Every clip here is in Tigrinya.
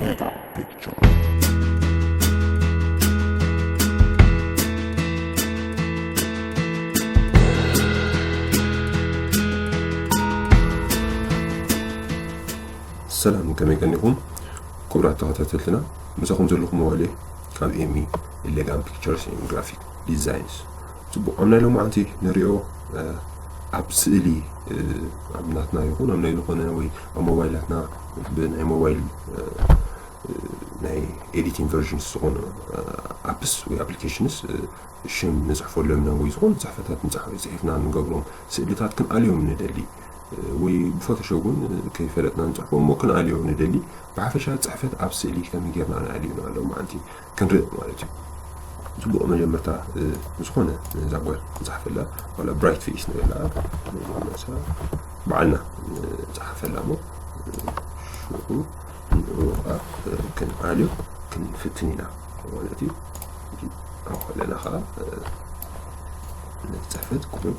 Data Picture። ሰላም፣ ከመይ ቀኒኹም ክቡራት ተኸታተልትና? ምሳኹም ዘለኹ መዋእለ ካብ ኤሚ ኢሌጋን ፒክቸርስ ኤንድ ግራፊክ ዲዛይንስ። ጽቡቕ፣ ኣብ ናይ ሎማዓንቲ ንሪኦ ኣብ ስእሊ ኣብ ናትና ይኹን ኣብ ናይ ዝኾነ ወይ ኣብ ሞባይላትና ብናይ ሞባይል ናይ ኤዲቲንግ ቨርዥንስ ዝኾኑ ኣፕስ ወይ ኣፕሊኬሽንስ ሽም ንፅሕፈሎም ኢና ወይ ዝኾኑ ፅሕፈታት ንፅሕፍና ንገብሮም ስእልታት ክንኣልዮም ንደሊ ወይ ብፎቶሾፕ እውን ከይፈለጥና ንፅሕፎ እሞ ክንኣልዮ ንደሊ። ብሓፈሻ ፅሕፈት ኣብ ስእሊ ከመይ ጌርና ንኣልዮ ንኣሎም ማዓንቲ ክንርኢ ማለት እዩ። ፅቡቕ መጀመርታ ዝኾነ እዛ ጓል ንፅሓፈላ ዋላ ብራይት ፌስ ንበላ በዓልና ንፅሓፈላ እሞ ሽዑ ንኡ ክንኣልዮ ክንፍትን ኢና ማለት እዩ። ኣብ ከለና ከዓ ነቲ ፅሕፈት ክቡር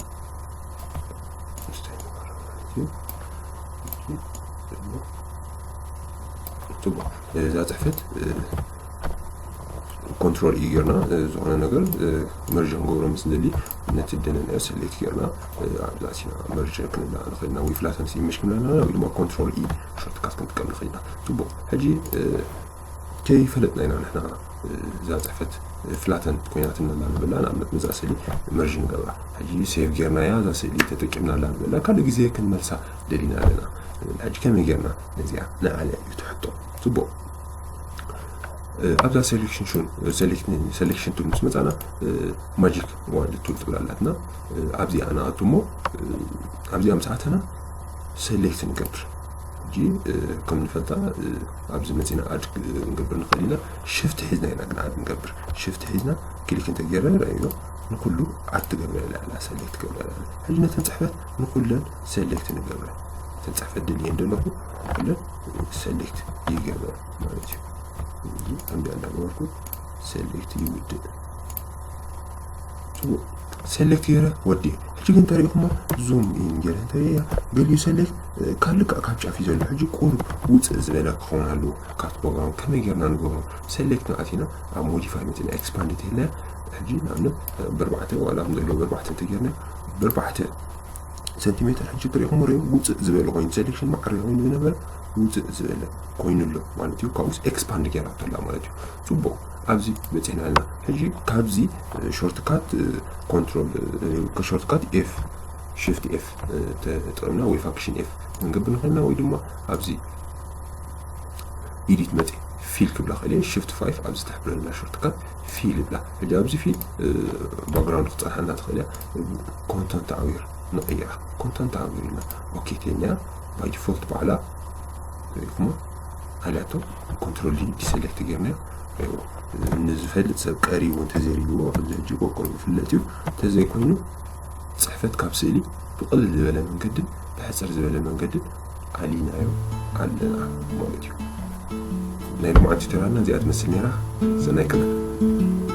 ንስተይ ንገብሮ ማለት እዩ። ፅቡቕ እዛ ፅሕፈት ኮንትሮል ኢ ጌርና ዝኾነ ነገር መርጅ ክንገብሮ ምስ ንደሊ ነቲ ደለናዮ ሰሌክት ጌርና ኣብዛ ሲና መርጅ ክንብላ ንኽእል ኢና ወይ ፍላተንስ ኢሜጅ ክንብላ ንኽእል ኢና ወይ ድማ ኮንትሮል ኢ ሾርትካት ክንጥቀም ንኽእል ኢና። ፅቡቕ ሕጂ ከይፈለጥና ኢና ንሕና እዛ ፅሕፈት ፍላተን ኮይናትና ኣላ ንበላ ንኣብነት ነዛ ስእሊ መርጅ ንገብራ ሕጂ ሴቭ ጌርናያ እዛ ስእሊ ተጠቂምና ኣላ ንበላ ካልእ ግዜ ክንመልሳ ደሊና ኣለና። ሕጂ ከመይ ጌርና ነዚኣ ንኣልያ እዩ ትሕቶ። ፅቡቕ ኣብዛ ሴሌክሽን ሹን ሴሌክሽን ቱል ምስ መፃና ማጂክ ዋንድ ቱል ትብል ኣላትና። ኣብዚኣ ንኣቱ እሞ ኣብዚኣ ምስ ኣተና ሰሌክት ንገብር። ሕጂ ከም ንፈልጣ ኣብዚ መፂና ኣድ ክንገብር ንኽእል ኢና። ሽፍት ሒዝና ኢና ግን ኣድ ንገብር። ሽፍት ሒዝና ክሊክ እንተገይረ ራእዮ ንኩሉ ኣድ ትገብረ ኣላ ሰሌክት ትገብረ ኣላ። ሕጂ ነተን ፅሕፈት ንኩለን ሰሌክት ንገብረ። እተን ፅሕፈት ደልየን ዘለኹ ኩለን ሰሌክት ይገብረ ማለት እዩ። እዚ ከምዚኣ እንዳገበርኩ ሰሌክት ይውድእ። ሰሌክት ገይረ ወዲእ። ሕጂ ግን እንተሪኢኹሞ ዙም ኢን ገይረ እንተሪእያ ገሊኡ ሰሌክት ካልእ ካብ ጫፍ እዩ ዘሎ። ሕጂ ቁሩብ ውፅእ ዝበለ ክኸውን ኣለዎ ካብቲ ፕሮግራም። ከመይ ጌርና ንገብሮ? ሰሌክት ንኣቲና ኣብ ሞዲፋይ መፂና ኤክስፓንድ እንተኢልና ሕጂ ንኣብነት ብርባዕተ ዋላ ከም ዘለዎ ብርባዕተ እንተጌርና ብርባዕተ ሰንቲሜተር ሕጂ ትሪኢኹም ሪኦ ውፅእ ዝበለ ኮይኑ ሰሌክሽን ማዕረ ኮይኑ ዝነበረ ውፅእ ዝበለ ኮይኑ ኣሎ ማለት እዩ። ካብኡስ ኤክስፓንድ ገይራቶ ኣላ ማለት እዩ። ፅቡቕ ኣብዚ በፂሕና ኣለና። ሕጂ ካብዚ ሾርትካት ኮንትሮል ሾርትካት ኤፍ ሽፍት ኤፍ ተጠቕምና ወይ ፋክሽን ኤፍ ክንገብር ንኽእልና ወይ ድማ ኣብዚ ኢዲት መፂ ፊል ክብላ ክእል ሽፍት ፋይፍ ኣብዚ ትሕብረልና ሾርትካት ፊል ይብላ። ሕጂ ኣብዚ ፊል ባክግራውንድ ክፀንሓልና ትኽእል እያ። ኮንተንት ኣዊር ንቕይራ። ኮንተንት ኣዊር ኢልና ኦኬ ተይልና ባይ ዲፎልት ባዕላ ሪኢኹሞ ኣልያቶ ኮንትሮል ዲ ዲሰሌክት ጌርናዮ። ንዝፈልጥ ሰብ ቀሪቡ እንተዘይርይዎ ኣብዚ ሕጂ ቆቆሩ ይፍለጥ እዩ። እንተዘይኮይኑ ፅሕፈት ካብ ስእሊ ብቕልል ዝበለ መንገድን ብሕፅር ዝበለ መንገድን ኣሊናዮ ኣለና ማለት እዩ። ናይ ልምዓት ቱቶሪያልና እዚኣ ትመስል ነይራ። ሰናይ ክብረት።